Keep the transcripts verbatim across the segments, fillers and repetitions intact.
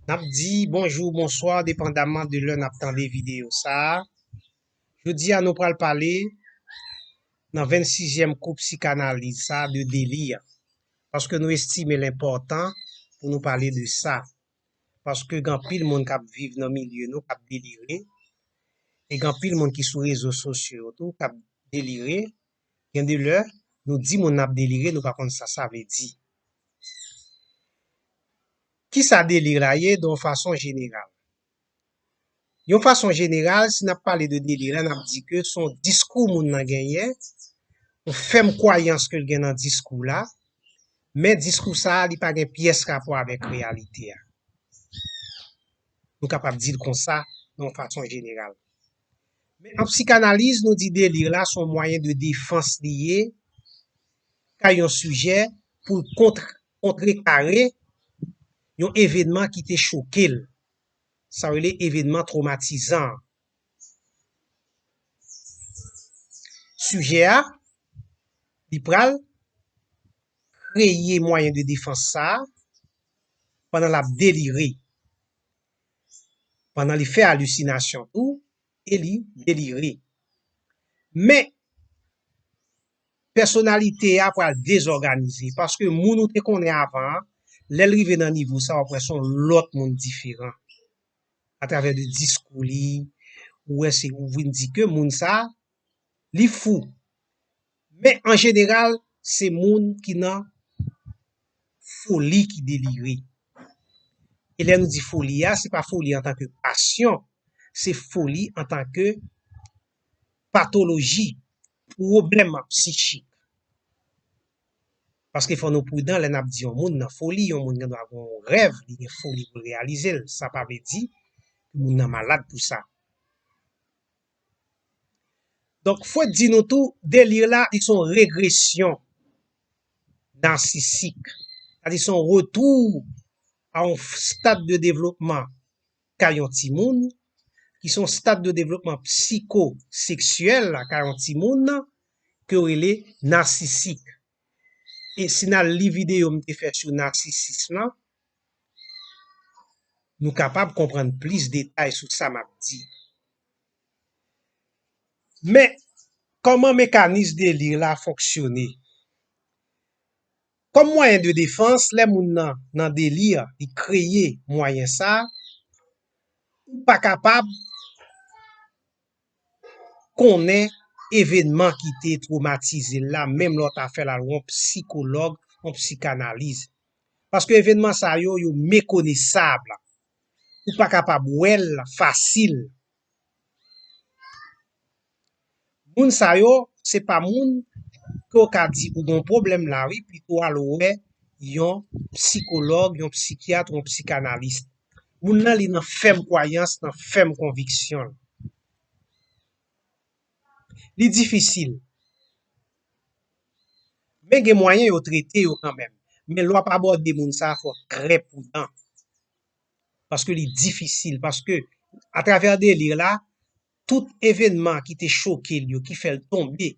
N ap di bonjou, bonswa, depandaman de lè n ap tande videyo sa a. Jodi a, nou pral pale nan vennsizyèm kou psikanaliz sa a de deli a. Paske nou estime l enpòtan pou nou pale de sa. Paske gen anpil moun k ap viv nan milye nou k ap delire, e gen anpil moun ki sou rezo sosyo yo tou k ap delire. Gen de lè, nou di moun n ap delire, nou pa konn sa sa vle di. Kisa deli la ye, de yon fason jeneral? Yon fason jeneral, si n ap pale de deli la, n ap di ke se yon diskou moun nan genyen, yon fèm kwayans ke l gen nan diskou la, men diskou sa a, li pa gen pyès rapò avèk reyalite a. Nou kapab di l konsa, nan yon fason jeneral. Men an psikanaliz, nou di deli la se yon mwayen de defans li ye kay yon sijè pou l kont-, kontrekare yon evènman ki te choke l. Sa yo rele evènman twomatizan an. Sijè a, li pral kreye mwayen de defans sa a pandan l ap delire, pandan li fè alisinasyon tou, e li delire. Men, pèsonalite a pral dezòganize, paske moun ou te konnen avan an, lè l rive nan nivo sa, w ap wè se yon lòt moun diferan. Atravè de diskou li, ou wè se, ou vin di ke moun sa, li fou. Men an jeneral, se moun ki nan foli ki delire. E lè nou di foli a, se pa foli antanke pasyon, se foli antanke patoloji, pwoblèm psichik. Paske fò nou pridan lè n ap di yon moun nan foli, yon moun gen dwa gen yon rèv, li gen foli pou l reyalize l. Sa pa vle di ke moun nan malad pou sa. Donk, Freud di nou tou, deli la, li se yon regresyon nasisik. Sa di se yon retou a yon stad de devlopman kay yon timoun, ki se yon stad de devlopman psikoseksyèl kay yon timoun, ke yo rele nasisik. E si n al li videyo m te fè sou nasisism lan, nou kapab konprann plis detay sou sa m ap di. Men, kòman mekanis deli la fonksyone? Kòm mwayen de defans, lè moun nan nan deli, li kreye mwayen sa, ou pa kapab konnen evènman ki te twomatize l la, menm lè w ta fè l al wè yon psikològ, yon psikanaliz. Paske evènman sa yo, yo mekonesab. Ou pa kapab wè l fasil. Moun sa yo, se pa moun ke w ka di ou gen yon pwoblèm la, wi, pito w al wè yon psikològ, yon psikyat, yon psikanalis. Moun nan, li nan fèm kwayans, nan fèm konviksyon l. Li difisil. Men gen mwayen yo trete yo kanmenm. Men lè w ap abòde moun sa a, fò w trè pridan. Paske li difisil. Paske atravè deli la, tout evènman ki te choke l yo, ki fè l tonbe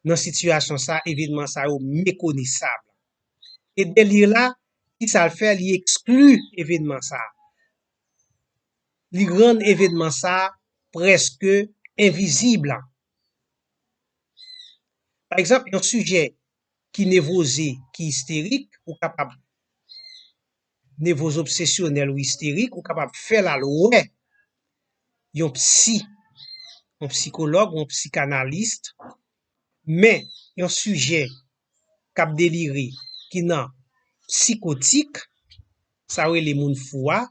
nan sitiyasyon sa, evènman sa yo mekonesab. E deli la, kisa l fè? Li ekskli evènman sa. Li rann evènman sa prèske envizib. Pa egzanp, yon sijè ki nevoze, ki isterik, ou kapab, nevoz obsesyonèl ou isterik, ou kapab fè l al wè yon psi, yon psikològ, yon psikanalis, men yon sijè k ap delire, ki nan psikotik, sa yo rele moun fou a,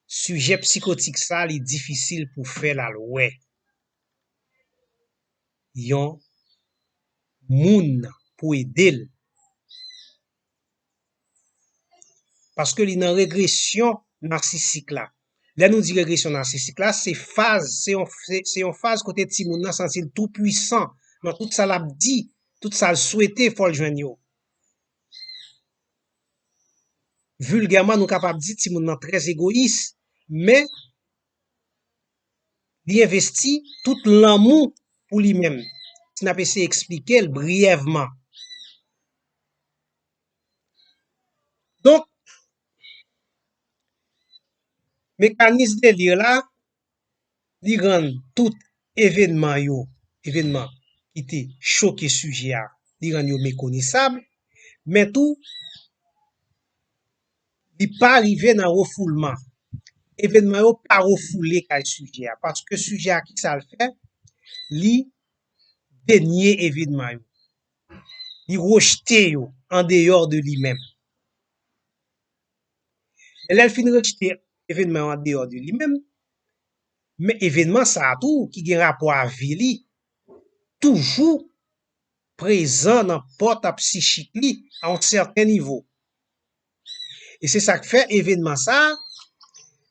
sijè psikotik sa, li difisil pou fè l al wè yon moun pou ede l. Paske li nan regresyon nasisik la. Lè nou di regresyon nasisik la, se faz, se yon, se, se yon faz kote timoun nan santi l tou pwisan nan tout sa l ap di, tout sa l swete, fò l jwenn yo. Vilgèman, nou kapab di timoun nan trè egoyis, men li envesti tout lanmou pou li menm. Si n ap eseye eksplike l briyèvman. Donk, Mekanis delir la, li rann tout evènman yo, evènman ki te choke sijè a, li rann yo mekonesab, men tou, li pa rive nan refoulman. Evènman yo pa refoule kay sijè a, paske sijè a, ki sa l fè? Li denye evènman yo. Li rejte yo andeyò de li menm. E lè l fin rejte evènman yo andeyò de li menm, men evènman sa a tou ki gen rapò a vi li, toujou prezan nan pòt a psichik li a yon sèten nivo. E se sa k fè evènman sa a,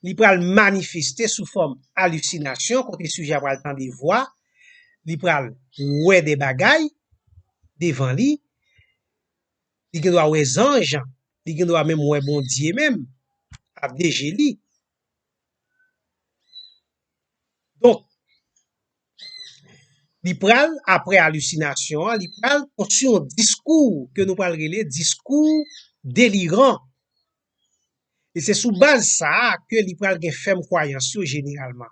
li pral manifeste sou fòm alisinasyon, kote sijè a pral tande vwa, li pral wè de bagay devan li, li gendwa wè zanj, li gendwa menm wè Bondye menm ap de je li. Donk, li pral, apre alisinasyon an, li pral konstwi yon diskou ke nou pral rele diskou deliran. E se sou baz sa a ke li pral gen fèm kwayans yo jeneralman.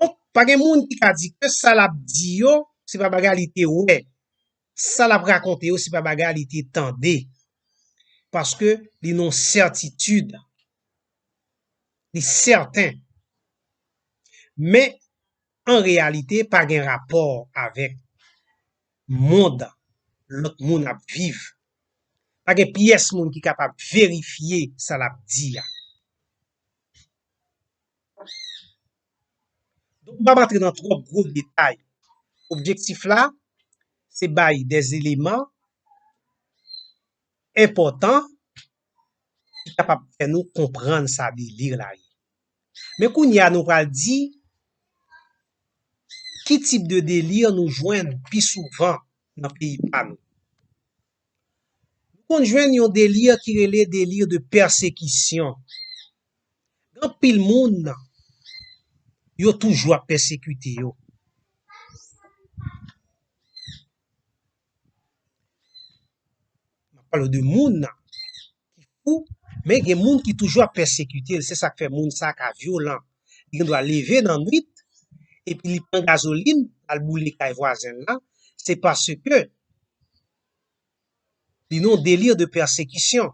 Donk, pa gen moun ki ka di ke sa l ap di yo, se pa bagay li te wè. Sa l ap rakonte yo, se pa bagay li te tande. Paske li nan sètitid. Li sèten. Men, an reyalite, pa gen rapò avèk mond lòt moun ap viv. Pa gen pyès moun ki kapab verifye sa l ap di a. Donk, m p ap antre nan twòp gwo detay. Objektif la, se bay de eleman enpòtan ki kapab fè nou konprann sa delir la ye. Men kounye a, nou pral di ki tip de delir nou jwenn pi souvan nan peyi pa nou. Nou konn jwenn yon delir ki rele delir de pèsekisyon. Gen anpil moun, yo toujou ap pèsekite yo. M ap pale de moun ki fou, men gen moun ki toujou ap pèsekite l. Se sa k fè moun sa ka vyolan. Li gendwa leve nan nwit, epi li pran gazolin, al boule kay vwazen l lan. Se paske li nan yon delir de pèsekisyon.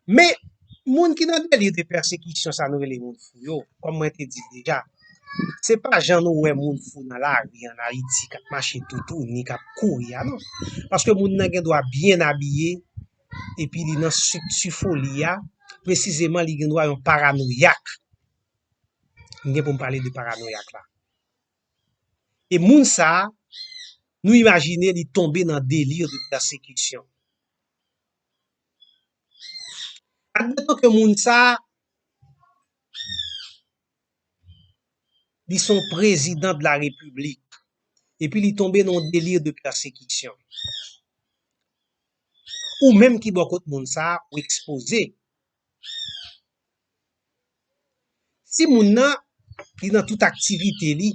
Men, moun ki nan delir de pèsekisyon, sa nou rele moun fou yo, kòm mwen te di deja, se pa jan nou wè moun fou nan lari ann Ayiti k ap mache toutouni, k ap kouri a, non. Paske moun nan gendwa byen abiye, epi li nan estrikti foli a, presizeman, li gendwa yon paranoyak. M gen pou m pale de paranoyak la. E moun sa a, nou imajine li tonbe nan delir de pèsekisyon. Admeton ke moun sa a, li se yon prezidan de la repiblik, epi li tonbe nan yon delir de pèsekisyon. Ou menm ki bò kot moun sa a, ou ekspoze. Si moun nan, li nan tout aktivite li,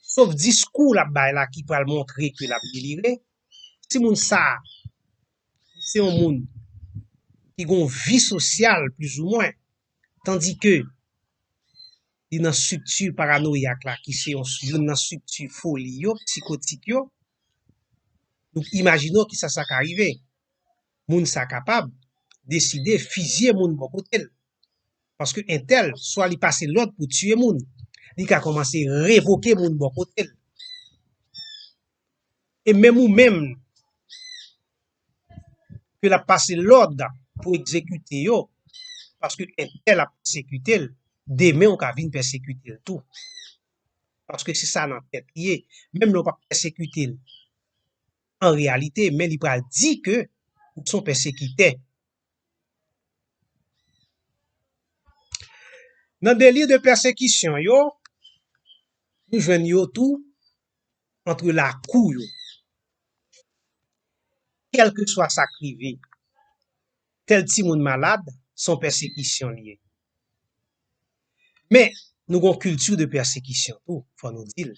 sof diskou l ap bay la ki pral montre ke l ap delire, si moun sa a, se yon moun ki gen yon vi sosyal, plizoumwen, tandike li nan estrikti paranoyak la, ki se yon, youn nan estrikti foli yo, psikotik yo, nou imajine w kisa sa ka rive. Moun sa kapab deside fizye moun bò kote l. Paske entèl, swa li pase lòd pou tiye moun, li ka kòmanse revoke moun bò kote l. E menm ou menm, ke l ap pase lòd pou egzekite yo, paske entèl ap pèsekite l, demen ou ka vin pèsekite l tou. Paske se sa nan tèt li ye. Menm lè w p ap pèsekite l an reyalite, men li pral di ke ou se yon pèsekitè. Nan delir de pèsekisyon yo, nou jwenn yo tou antre lakou yo. Kèlkeswa sa k rive, tèl timoun malad, se yon pèsekisyon li ye. Men, nou gen yon kilti de pèsekisyon tou, fò nou di l.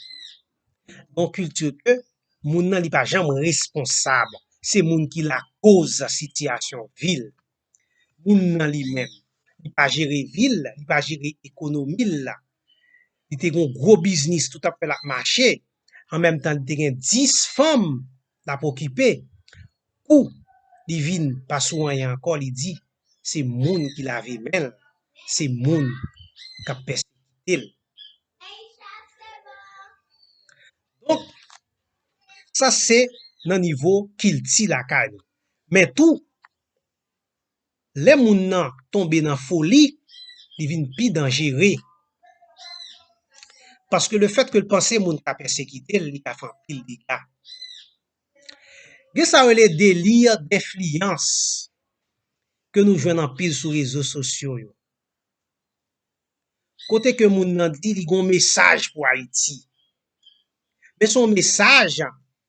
Gen yon kilti ke Moun nan li pa janm responsab. Se moun ki lakoz sitiyasyon vi l. Moun nan li menm, li pa jere vi l, li pa jere ekonomi l la. Li te gen yon gwo biznis, tout ap fè l ap mache. An menm tan, li te gen dis fanm l ap okipe. Kou li vin pa sou anyen ankò, li di, se moun ki lave men l, se moun k ap pèsekite l. Donk, sa se nan nivo kilti lakay nou. Men tou, lè moun nan tonbe nan foli, li vin pi danjere. Paske le fèt ke l panse moun ka pèsekite l, li ka fè anpil dega. Gen sa yo rele delir denfliyans ke nou jwenn anpil sou rezo sosyo yo. Kote ke moun nan di li gon mesaj pou Ayiti. Men se yon mesaj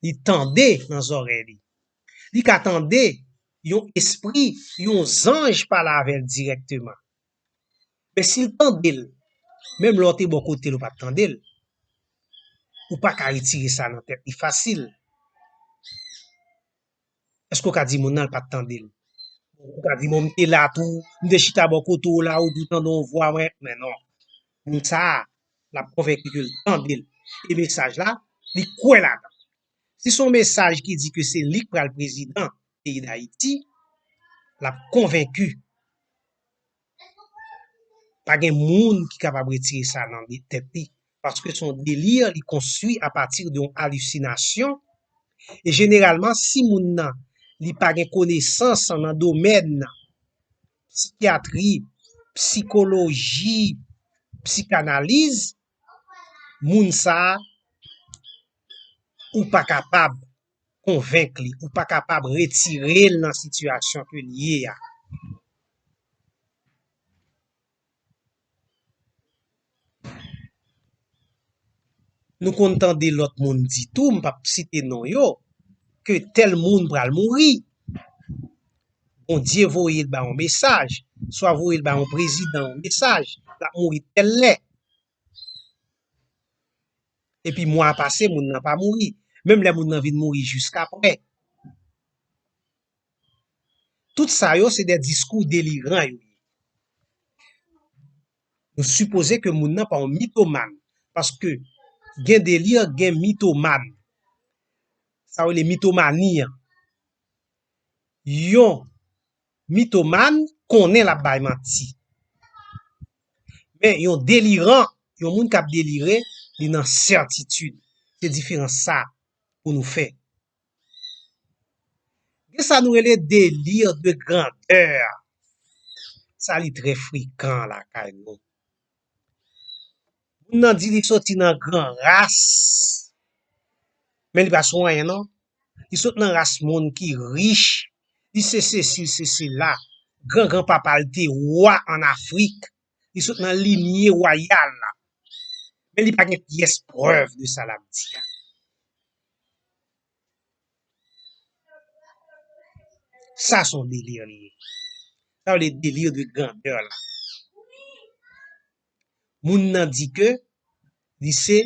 li tande nan zòrèy li. Li ka tande yon espri, yon zanj pale avè l dirèkteman. Men si l tande l, menm lè w te bò kote l, ou pa t tande l, ou pa ka retire sa nan tèt li fasil. Èske w ka di moun nan l pa t tande l? Ou ka di, bon, m te la tou, m te chita bò kote w la, ou di w tande yon vwa, mwen, men non. Moun sa a, l ap konvenki ke l tande l. E mesaj la, li kwè ladan. Si se yon mesaj ki di ke se li k pral prezidan peyi Dayiti, l ap konvenki. Pa gen moun ki kapab retire sa nan tèt li. Paske se yon delir li konstwi apati de yon alisinasyon. E jeneralman, si moun nan li pa gen konesans nan domèn sikyatri, psikoloji, psikanaliz, moun sa a, ou pa kapab konvenk li, ou pa kapab retire l nan sitiyasyon ke l ye a. Nou konn tande lòt moun di tou, m p ap site non yo, ke tèl moun pral mouri. Bondye voye l ba yon mesaj, swa voye l ba yon prezidan yon mesaj, l ap mouri tèl lè. Epi mwa pase, moun nan pa mouri. Menm lè moun nan vin mouri jiskapre. Tout sa yo, se de diskou deliran yo ye. Nou sipoze ke moun nan pa yon mitomàn, paske gen delir, gen mitomàn. Sa yo rele mitomani an. Yon mitomàn konnen l ap bay manti. Men yon deliran, yon moun k ap delire, li nan sètitid. Se diferans sa pou nou fè. Gen sa nou rele delir de grandè. Sa li trè frekan lakay nou. Moun nan di li soti nan gran ras. Men li pa sou anyen non. Li sot nan ras moun ki rich. Li se sesi, se sela. Gran gran papa l te wa an Afrik. Li sot nan linye wayal la. Men li pa gen pyès prèv de sa l ap di a. Sa se yon delir li ye. Sa yo rele delir de grandè la. Moun nan di ke li se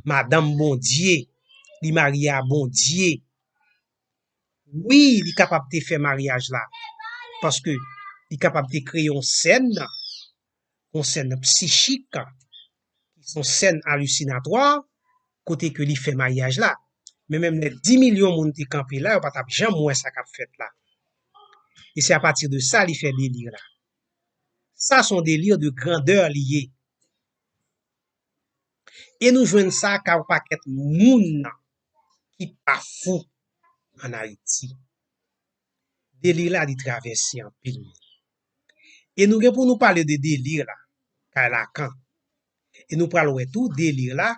madanm Bondye, li marye a Bondye. Wi, li kapab te fè maryaj la, paske li kapab te kreye yon sèn, yon sèn psichik, ki se yon sèn alisinatwa, kote ke li fè maryaj la. Men menm lè dis milyon moun te kanpe la, yo pa t ap janm wè sa k ap fèt la. E se apati de sa li fè delir la. Sa se yon delir de grandè li ye. E nou jwenn sa ka yon pakèt moun ki pa fou an Ayiti. Delir la, li travèse anpil moun. E nou gen pou nou pale de delir la, kay Lakan. E nou pral wè tou, delir la,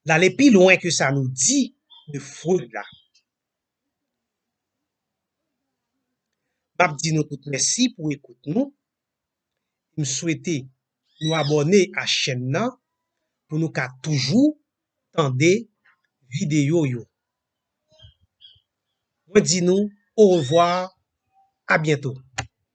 l ale pi lwen ke sa nou di de Freud la. M ap di nou tout mèsi pou ekout nou. M swete nou abòne a chèn nan pou nou ka toujou tande videyo yo. Mwen di nou orevwa, a byento.